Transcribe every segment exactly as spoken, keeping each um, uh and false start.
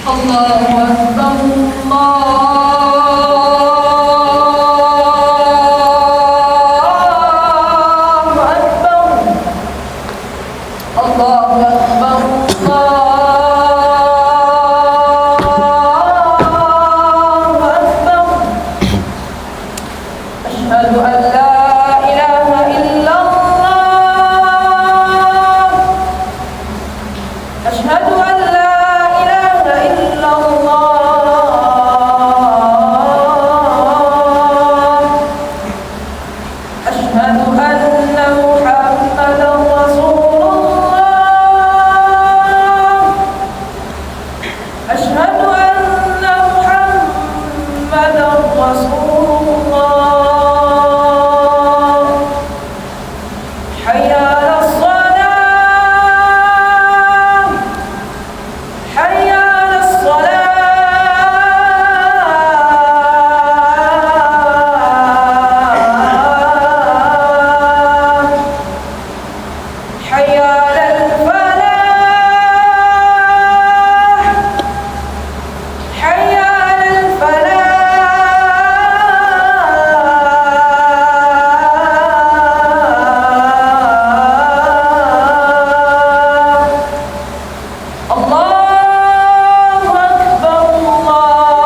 الله أكبر، الله أكبر، الله أكبر، الله أكبر. أشهد أن لا إله إلا الله. أشهد أن لا إله إلا الله. أشهد أن محمدا رسول الله. أشهد أن محمدا رسول الله. حي على الصلاة. حي على الصلاة. حي على الفلاح. حي على الفلاح. الله أكبر، الله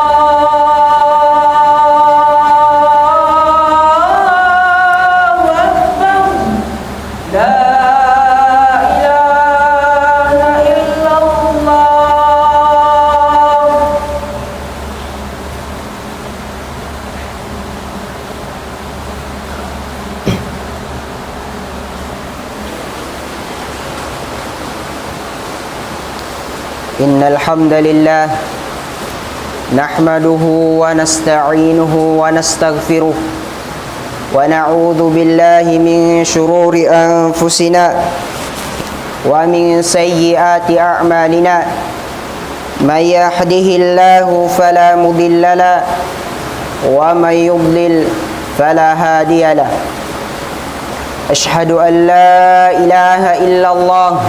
أكبر. لا إله إلا الله. إن الحمد لله نحمده ونستعينه ونستغفره، ونعوذ بالله من شرور أنفسنا ومن سيئات أعمالنا. من يهده الله فلا مضل له، ومن يضلل فلا هادي له. أشهد أن لا إله إلا الله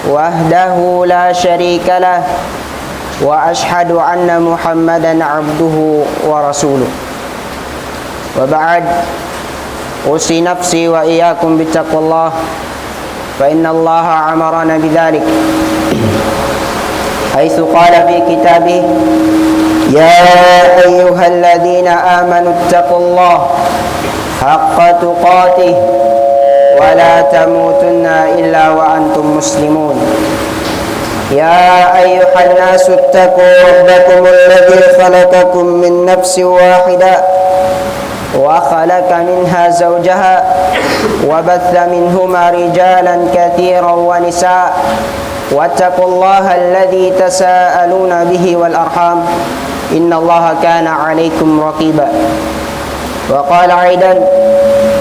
وحده لا شريك له، وأشهد أن محمدا عبده ورسوله. وبعد، أوصي نفسي وإياكم بتقوى الله، فإن الله أمرنا بذلك، حيث قال في كتابه: يا أيها الذين آمنوا اتقوا الله حق تقاته ولا تموتن إلا وأنتم مسلمون. يا أيها الناس اتقوا ربكم الذي خلقكم من نفس واحدة وخلق منها زوجها وبث منهما رجالا كثيرا ونساء واتقوا الله الذي تساءلون به والأرحام إن الله كان عليكم رقيبا. وقال أيضا: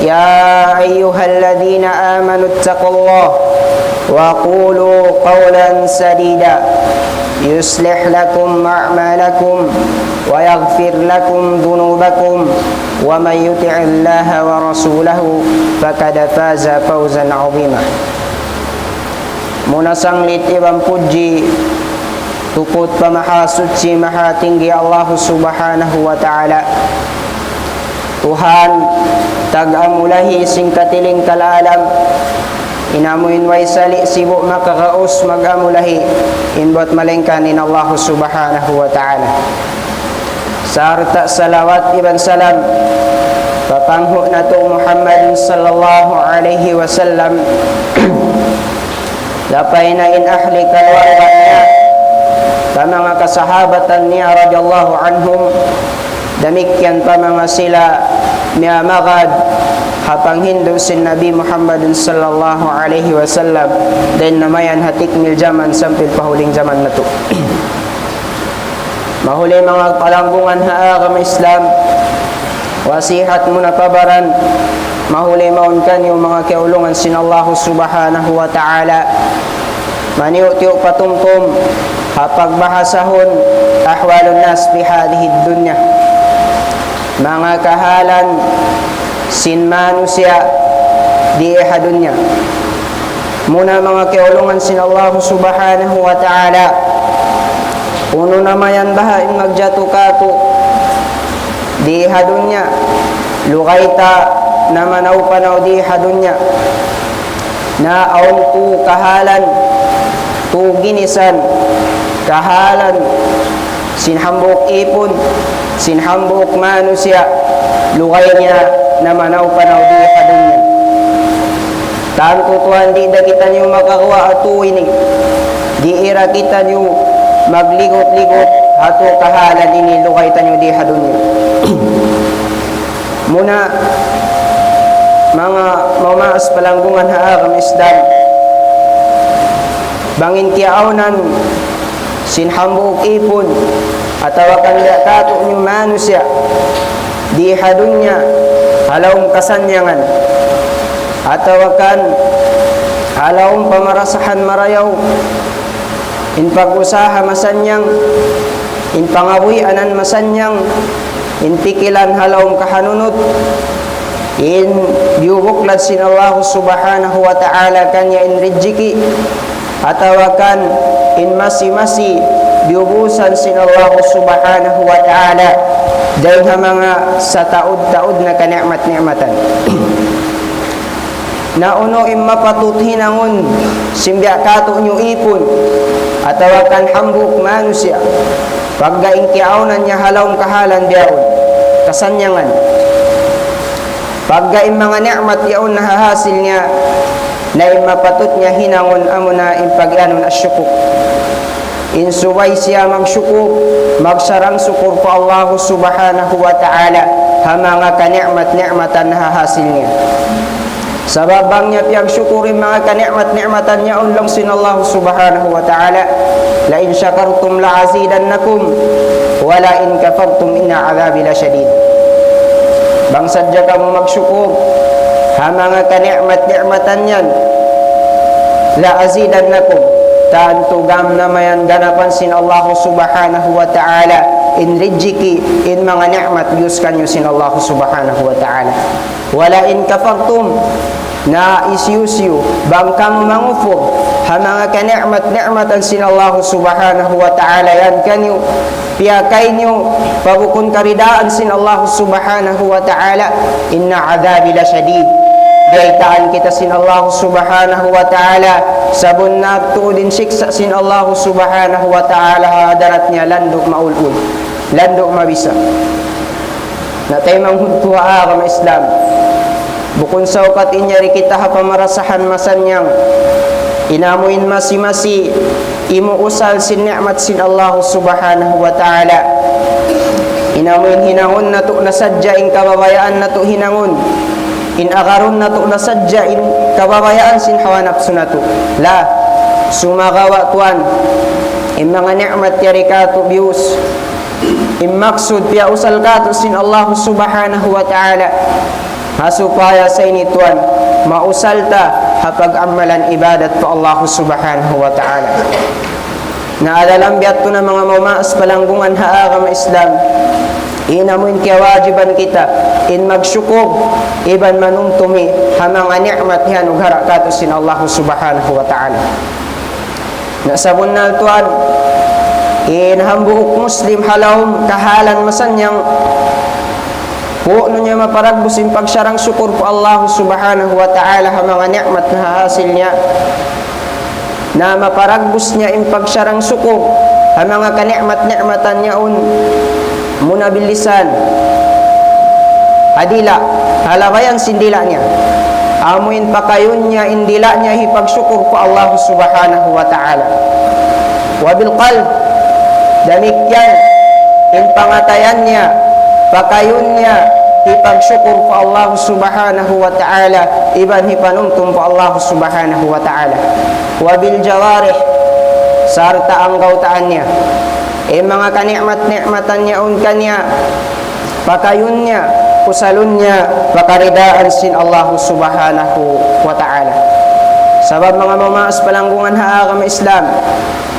يا أيها الذين آمنوا اتقوا الله وقولوا قولا سديدا يصلح لكم أعمالكم ويغفر لكم ذنوبكم ومن يطع الله ورسوله فقد فاز فوزا عظيما. Muna sanglit iban pudji tuput pa Mahasuchi Mahatinggi Allah Subhanahu wa Ta'ala, Tuhan tag-amulahi sin katilingkal alam, in amu in way sali' sibu' makagaus mag-amulahi, in buwat malaingkan in Allah Subhanahu wa Ta'ala. Sarta' salawat iban salam pa panghu' natu' Muhammadin sallallahu alayhi wasallam, lapay na in ahli kaluarga niya, pa manga kasahabatan niya radiyallahu anhum, damikkiyan pa manga sila miyamagad ha panghindu' sin Nabi Muhammadin sallallahu alayhi wasallam, dayn na mayan ha tikmil jaman sampay pa huling jaman natu'. Mahuli manga palanggungan ha agama Islam, wasihat muna pa baran, mahuli mawn kaniyu manga kiyaulungan sin Allah Subhanahu wa Ta'ala, maniyu-tiyu patumtum ha pagbahasahun أحوال الناس في هذه الدنيا, manga kahalan sin manusiya' di ha dunya. Muna manga kiyaulungan sin Allah Subhanahu wa Ta'ala, Unu na mayan baha' in magjatu kātu' di ha dunya, lugay ta na manaw-panaw di ha dunya. Na awn tu kahalan, tu ginisan, kahalan sin hambuuk īpun, sin hambuuk manusiya', lugay niya na manaw-panaw di ha dunya. Tantu tuwan di' da kitaniyu makaguwa' ha tu ini. Di' ira kitaniyu magligut-ligut ha tu kahalan ini lugay taniyu di ha dunya. Muna, manga mamaas palanggungan ha agama Islam, bang in kiyaawnan sin hambuuk īpun, atawa kan biya' kātu' niyu manusiya', di ha dunya, ha lawm kasannyangan, atawa kan ha lawm pamarasahan marayaw, in pag-usaha masannyang, in pangabuhianan masannyang, in pikilan ha lawm kahanunut, in biyubuklad sin Allah Subhanahu wa Ta'ala kaniya in rijiki', atawa kan in masi-masi biyubusan sin Allah Subhanahu wa Ta'ala dayn ha manga sataud-taud na kani'mat-ni'matan. Na unu in mapatut hinangun sin biya' kātu' niyu īpun, atawa kan hambuuk manusiya', pagga in kiyaawnan niya ha lawm kahalan biyaun, kasannyangan. Pagga in manga ni'mat yaun nahahasil niya, na in mapatut niya hinangun amuna in pag-iyanun as-sukur. In subay siya magsukur, magsarang-sukur pa Allah Subhanahu wa Ta'ala, ha manga kani'mat-ni'matan nahahasil niya. Sabab bang niya piyagsukur in manga kani'mat-ni'matan niya laung sin Allah Subhanahu wa Ta'ala, لئن شكرتم لأزيدنكم ولئن كفرتم إن عذابي لشديد. Bang sadja kamu magsukur ha manga kani'mat-ni'matan yan, لأزيدنكم, tantu gam na mayan ganapan sin Allah Subhanahu wa Ta'ala in rijiki', in manga ni'mat biyus kaniyu sin Allah Subhanahu wa Ta'ala. ولئن كفرتم, na hisiyu-siyu, bang kamu mangkupur ha manga kani'mat-ni'matan sin Allah Subhanahu wa Ta'ala yan kaniyu, piyakay niyu pa bukun karidaan sin Allah Subhanahu wa Ta'ala, إن عذابي لشديد. Biyaytaan kita sin Allah Subhanahu wa Ta'ala, sabunnal tuud in siksa' sin Allah Subhanahu wa Ta'ala ha hadarat niya landu' maul-ul, landu' mabisa'. Na taymanghud ku ha agama Islam, bukun saukat in yari kita ha pamarasahan masannyang, in amu in masi-masi imuusal sin ni'mat sin Allah Subhanahu wa Ta'ala. In amu in hinangun natu' na sadja in kababayaan natu' hinangun. In agarun natu' na sadja in kababayaan sin hawa napsu natu'. La, sumagawa' tuwan, in manga ni'mat yari kātu' biyus, in maksud piyausal kātu' sin Allah Subhanahu wa Ta'ala, ha supaya sa ini tuwan, mausal ta ha pag-amalan ibadat pa Allah Subhanahu wa Ta'ala. Na ha dalam biya' yadtu na manga mamaas palanggungan ha agama Islam, in amu in kiyawajiban kita in magsukur iban manumtumi ha manga ni'mat hiyanughara' kātu' sin Allah Subhanahu wa Ta'ala. Na sabunnal tuwan, in hambuuk Muslim ha lawm kahalan masannyang, pu'nu niya maparagbus in pagsarang-sukur pa Allah Subhanahu wa Ta'ala ha manga ni'mat nahahasil niya. Na maparagbus niya in pagsarang-sukur ha manga kani'mat-ni'matan yaun, muna bil lisan, ha dila', ha labayan sin dila' niya. Amu in pakayun niya in dila' niya hipagsukur pa Allah Subhanahu wa Ta'ala. Wa bil qalb, damikkiyan in pangatayan niya, pakayun niya hipagsukur pa Allah Subhanahu wa Ta'ala, iban hipanumtum pa Allah Subhanahu wa Ta'ala. Wa bil jawarih, sarta' anggawtaan niya. In manga kani'mat-ni'matan niya yaun kaniya, pakayun niya, usalun niya, pakaridaan sin Allah Subhanahu wa Ta'ala. Sabab manga mamaas palanggungan ha agama Islam,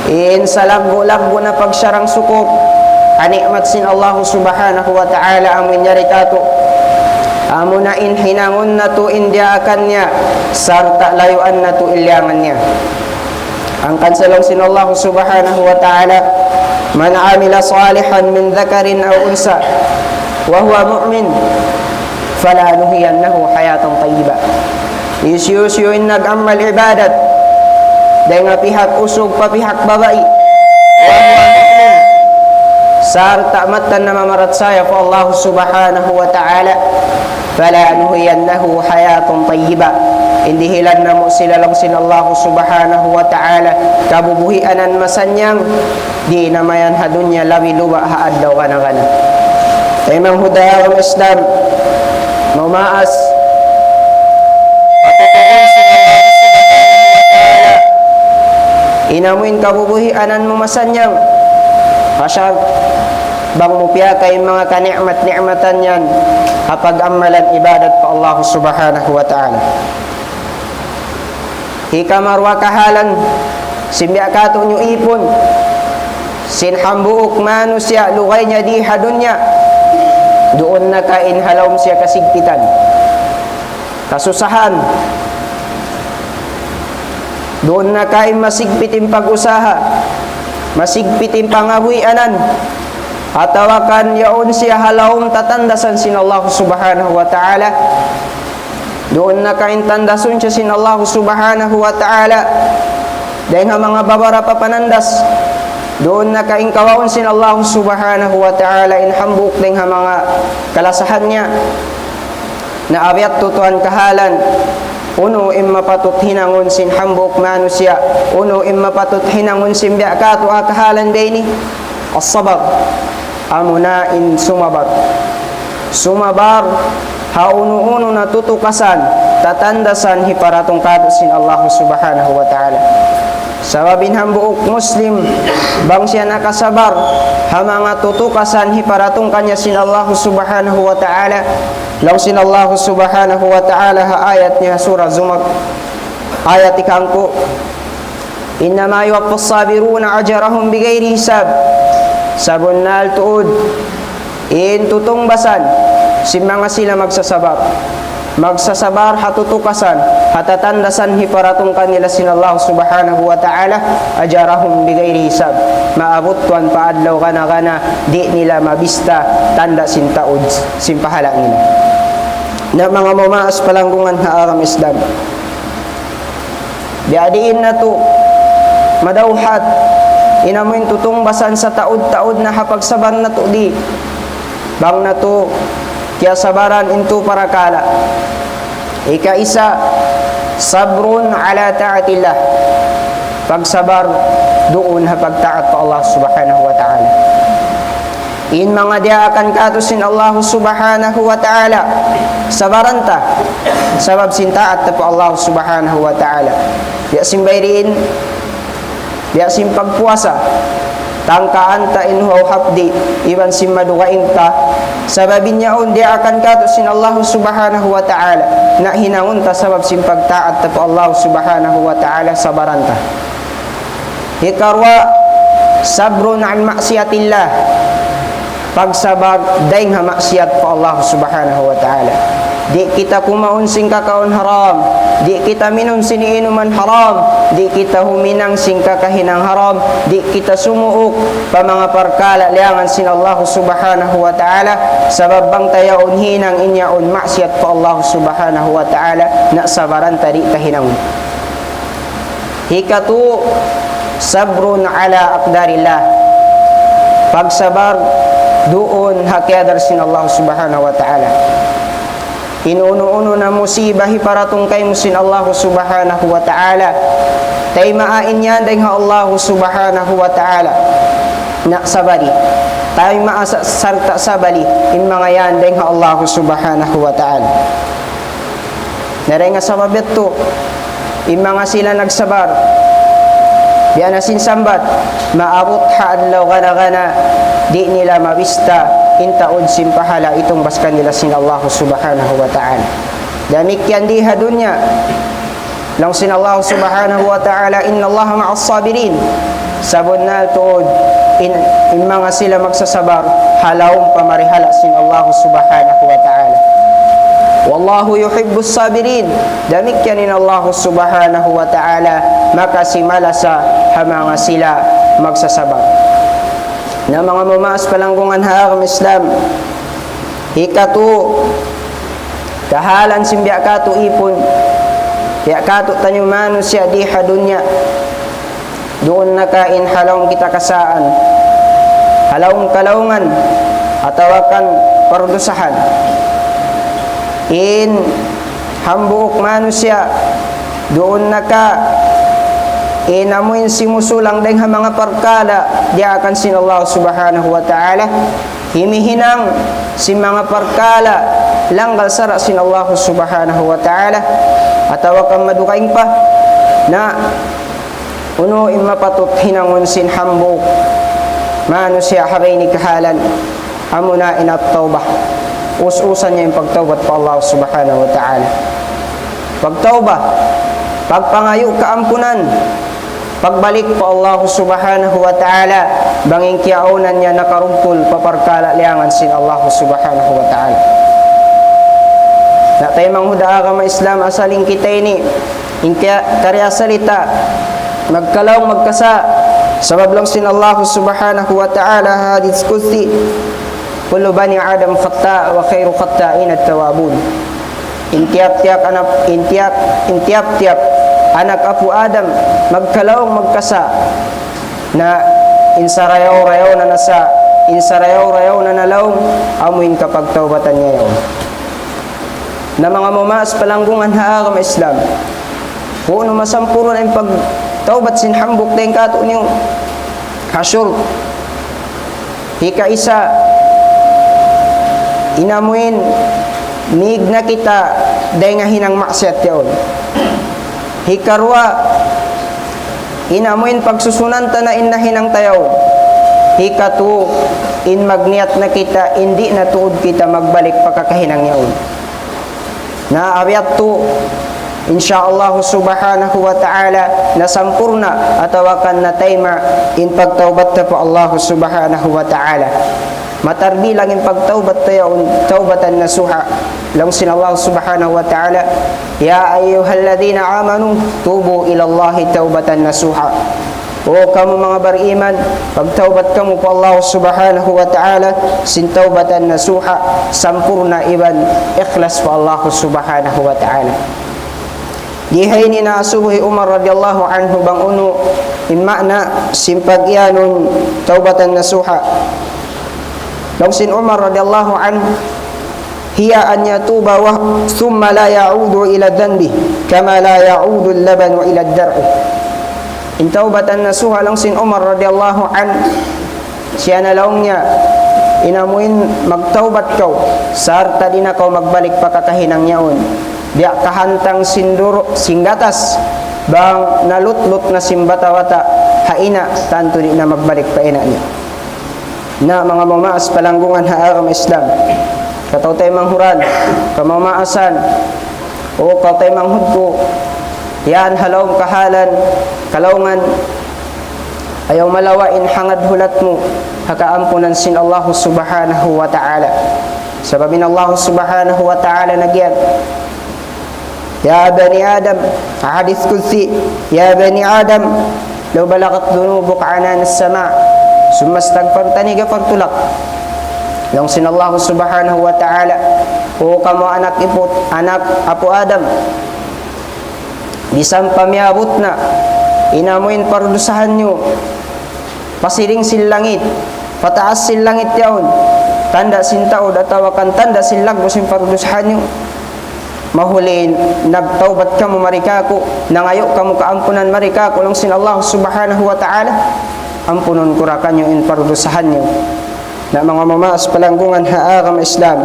in salaggu'-laggu' na pagsarang-sukur ha ni'mat sin Allah Subhanahu wa Ta'ala amu in yari kātu', amuna in hinangun natu' in diyaakan niya, sarta' layuan natu' in liyangan niya. Hangkan sa laung sin Allah Subhanahu wa Ta'ala, من عمل صالحا من ذكر أو أنثى وهو مؤمن فلنحيينه حياة طيبة. Hisiyu-siyu in nag-amal ibadat, dayn ha pihak usug pa pihak babai, وهو مؤمن, sarta' mattan namamarachaya pa Allah Subhanahu wa Ta'ala, فلنحيينه حياة طيبة. In dihilan namu' sila laung sin Allah Subhanahu wa Ta'ala kabubuhianan masannyang, di' na mayan ha dunya labi luba' ha adlaw gana-gana. Taymanghud ha agama Islam, mamaas, patutuhun sin Allah Subhanahu wa Ta'ala in amuin kabubuhianan mu masannyang, pasal bang mu piyakay in manga kani'mat-ni'matan yan ha pag-amalan ibadat pa Allah Subhanahu wa Ta'ala. Hikaruwa kahalan sin biya' katu' niyu ipun, sin hambuuk manusiya' lugay niya di ha dunya, duun na kain ha lawm siya kasigpitan, kasusahan. Duun na kain masigpit in pag-usaha, masigpit in pangabuhianan, atawa kan yaun siya ha lawm tatandasan sin Allah Subhanahu wa Ta'ala. Duun na kain tandasun siya sin Allah Subhanahu wa Ta'ala dayn ha manga babarapa panandas. Duun na kain kawaun sin Allah Subhanahu wa Ta'ala in hambuuk dayn ha manga kalasahan niya. Na abiat tutuan kahalan, unu in mapatut hinangun sin hambuuk manusiya', unu in mapatut hinangun sin biya' katu' ha kahalan biya' ini? As-sabar. Amuna in sumabar. Sumabar ha unu-unu na tutukasan, tatandasan hiparatung kātu' sin Allah Subhanahu wa Ta'ala. Sabab in hambuuk Muslim, bang siya nakasabar ha manga tutukasan hiparatung kaniya sin Allah Subhanahu wa Ta'ala, laung sin Allah Subhanahu wa Ta'ala ha ayat niya ha Surah Zumar, ayat ikahangpu', إنما يوفى الصابرون أجرهم بغير حساب. Sabunnal tuud, in tutungbasan sin manga sila magsasabar, magsasabar ha tutukasan, ha tatandasan hiparatung kanila sin Allah Subhanahu wa Ta'ala, أجرهم بغير حساب. Maabut tuwan pa adlaw gana-gana, di' nila mabista tanda' sin taud sin pahala' nila. Na manga mamaas palanggungan ha agama Islam, biya' diin natu' madawhat in amuin tutungbasan sataud-taud na ha pagsabar natu' di'. Bang natu' kiyasabaran in tū parakala'. Ikaisa, صبر على طاعة الله. Pagsabar duun ha pagtaat pa Allah Subhanahu wa Ta'ala. In manga diyaakan kātu' sin Allah Subhanahu wa Ta'ala, sabaran ta, sabab sin taat ta pa Allah Subhanahu wa Ta'ala. Biya' sin bayriin, biya' sin pagpuasa, tangkaan ta in huwaw hapdi', iban sin madugaing ta, sabab in yaun diyaakan kātu' sin Allah Subhanahu wa Ta'ala, na hinangun ta sabab sin pagtaat ta pa Allah Subhanahu wa Ta'ala, sabaran ta. Hikaruwa, صبر عن معصية الله. Pagsabar dayn ha maksiyat pa Allah Subhanahu wa Ta'ala. Di' kita kumaun sin kakaun haram, di' kita minum sin inuman haram, di' kita huminang sin kakahinang haram, di' kita sumuuk pa manga parkala' liyangan sin Allah Subhanahu wa Ta'ala, sabab bang ta yaun hinang in yaun maksiyat pa Allah Subhanahu wa Ta'ala, na sabaran ta di' ta hinangun. Hikatu, صبر على أقدار الله. Pagsabar duun ha kiyadar sin Allah Subhanahu wa Ta'ala. In unu-unu na musiba hiparatung kaymu sin Allah Subhanahu wa Ta'ala, taymaa in yan dayn ha Allah Subhanahu wa Ta'ala. Na sabari. Taymaa sa-, sarta' sabari in manga yan dayn ha Allah Subhanahu wa Ta'ala. Na dayn ha sabab yadtu, in manga sila nagsabar, biya' na sin sambat, maabut ha adlaw gana-gana, di' nila mabista in taud sin pahala' itungbas kanila sin Allah Subhanahu wa Ta'ala. Damikkiyan di ha dunya, laung sin Allah Subhanahu wa Ta'ala, إن الله مع الصابرين. Sabunnal tuud, in, in manga sila magsasabar, ha lawm pamarihala' sin Allah Subhanahu wa Ta'ala. والله يحب الصابرين. Damikkiyan in Allah Subhanahu wa Ta'ala makasi malasa ha manga sila magsasabar. Na manga mamaas palanggungan ha agama Islam, hikatu, kahalan sin biya' katu' ipun, biya' katu' taniyu manusiya' di ha dunya, duun na ka in ha lawm kita kasaan, ha lawm kalaungan, atawa kan pardusahan. In hambuuk manusiya', duun na ka in amuin simusulang dayng ha manga parkala' diyaakan sin Allah Subhanahu wa Ta'ala, himihinang sin manga parkala' langgal sara' sin Allah Subhanahu wa Ta'ala, atawa kan madugaing pa, na unu in mapatut hinangun sin hambuuk manusiya' ha bayni kahalan, amuna in at-tawbah. Us-usan niya in pagtawbat pa Allah Subhanahu wa Ta'ala. Pagtawbah, pagpangayu' kaampunan, pagbalik pa Allah Subhanahu wa Ta'ala, bang in kiyaunan niya nakarugtul pa parkala' liyangan sin Allah Subhanahu wa Ta'ala. Na taymanghud ha agama Islam, asal in kita ini, in kiya-, kari asal kita, magkalaung magkasa', sabab laung sin Allah Subhanahu wa Ta'ala ha hadith qudsi, كل بني آدم خطاء وخير الخطائين التوابون. In tiyap-tiyap anak, in tiyap, in tiyap-tiyap anak apu' Adam, magkalaung magkasa'. Na in sarayaw-rayaw na nasa, in sarayaw-rayaw na nalaung, amu in kapagtawbatan niya yaun. Na manga mamaas palanggungan ha agama Islam, kunu' masampurna' in pagtawbat sin hambuuk dayng katu' niyu, ha shurut. Hikaisa, in amuin mīg na kita dayng ha hinang maksiyat yaun. Hikaruwa, in amuin pagsusunan ta na in nahinang ta yaun. Hikatu, in magniyat na kita, in di' na tuud kita magbalik pa kakahinang yaun. Na awn yadtu, insya Allah Subhanahu wa Ta'ala, nasampurna' atawa kan natayma' in pagtawbat ta pa Allah Subhanahu wa Ta'ala. Matarbilang in pagtawbat ta yaun, tawbatan nasuha. Laung sin Allah Subhanahu wa Ta'ala, يا أيها الذين آمنوا توبوا إلى الله توبة نصوحا. O kamu manga bariman, pagtawbat kamu pa Allah Subhanahu wa Ta'ala, sin tawbatan nasuha, sampurna' iban ikhlas pa Allah Subhanahu wa Ta'ala. Di ha ini naasubu hi Umar radiyallahu anhu bang unu in maana sin pag-iyanun tawbatan nasuha. Laung sin Umar radiyallahu anhu, هي أن يتوب وه-، ثم لا يعود إلى ذنبه كما لا يعود اللبن إلى الضرع. In tawbatan nasuha laung sin Umar radiyallahu anhu, siya na laung niya, in amuin magtawbat kaw, sarta' di' na kaw magbalik pa kakahinang yaun. Biya' kahantang sin duru', sin gatas, bang nalutlut na sin bata'-bata' ha ina', tantu di' na magbalik pa ina' niya. Na manga mamaas palanggungan ha agama Islam, kataw-taymanghuran, kamamaasan, o kataymanghuran ku, yan ha lawm kahalan, kalaungan, ayaw malawa' in hangad hulat mu ha kaampunan sin Allah Subhanahu wa Ta'ala. Sabab in Allah Subhanahu wa Ta'ala nagyan, يا بني آدم، hadith qudsi, يا بني آدم، لو بلغت ذنوبك عنان السماء، ثم استغفرتني غفرت لك. Laung sin Allah Subhanahu wa Ta'ala, O kamu anak ipu', anak apu' Adam, misan pa miyabut na in amuin pardusahan niyu pa siring sin langit, pa taas sin langit yaun, tanda' sin taud atawa kan tanda' sin laggu' sin pardusahan niyu, mahuli nagtawbat kamu mari kāku', nangayu' kamu kaampunan mari kāku', laung sin Allah Subhanahu wa Ta'ala, ampunun ku ra kaniyu in pardusahan niyu. Na manga mamaas palanggungan ha agama Islam,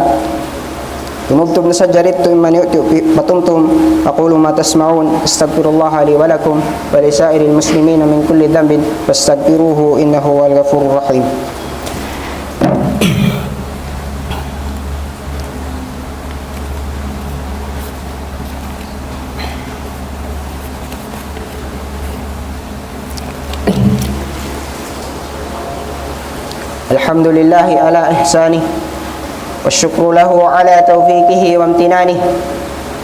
tumugtub na sadja didtu in maniyu'-tiyu' pi-, patumtum. أقول ما تسمعون، أستغفر الله لي ولكم ولسائر المسلمين من كل ذنب فاستغفروه إنه هو الغفور الرحيم. الحمد لله على إحسانه، والشكر له على توفيقه وامتنانه،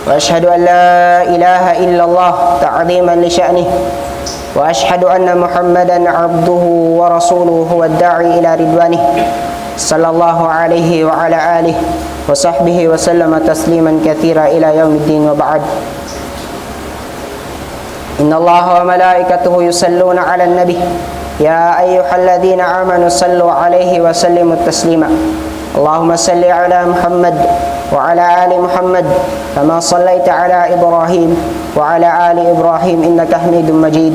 وأشهد أن لا إله إلا الله تعظيما لشأنه، وأشهد أن محمدا عبده ورسوله هو الداعي إلى رضوانه، صلى الله عليه وعلى آله وصحبه وسلم تسليما كثيرا إلى يوم الدين، وبعد. إن الله وملائكته يصلون على النبي، يا أيها الذين آمنوا صلوا عليه وسلموا تسليما. اللهم صل على محمد وعلى آل محمد كما صليت على إبراهيم وعلى آل إبراهيم إنك حميد مجيد،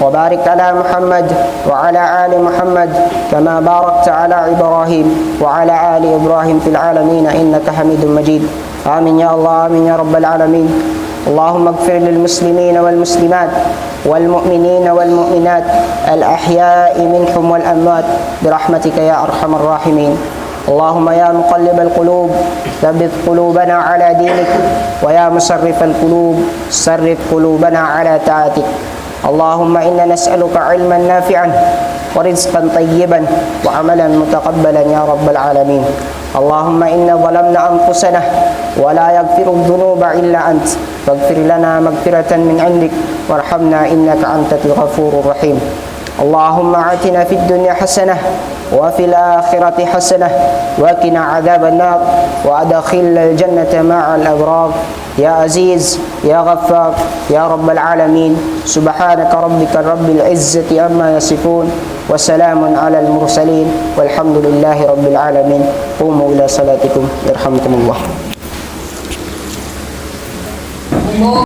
وبارك على محمد وعلى آل محمد كما باركت على إبراهيم وعلى آل إبراهيم في العالمين إنك حميد مجيد. آمين يا الله، آمين يا رب العالمين. اللهم اغفر للمسلمين والمسلمات والمؤمنين والمؤمنات الأحياء منهم والأموات برحمتك يا أرحم الراحمين. اللهم يا مقلب القلوب، ثبت قلوبنا على دينك، ويا مصرف القلوب، صرف قلوبنا على طاعتك. اللهم إنا نسألك علما نافعا ورزقا طيبا وعملا متقبلا يا رب العالمين. اللهم إنا ظلمنا أنفسنا ولا يغفر الذنوب إلا أنت، فاغفر لنا مغفرة من عندك وارحمنا إنك أنت الغفور الرحيم. اللهم آتنا في الدنيا حسنة وفي الآخرة حسنة وقنا عذاب النار وأدخلنا الجنة مع الأبرار يا عزيز يا غفار يا رب العالمين. سبحانك ربك رب العزة عما يصفون وسلام على المرسلين والحمد لله رب العالمين. قوموا إلى صلاتكم يرحمكم الله.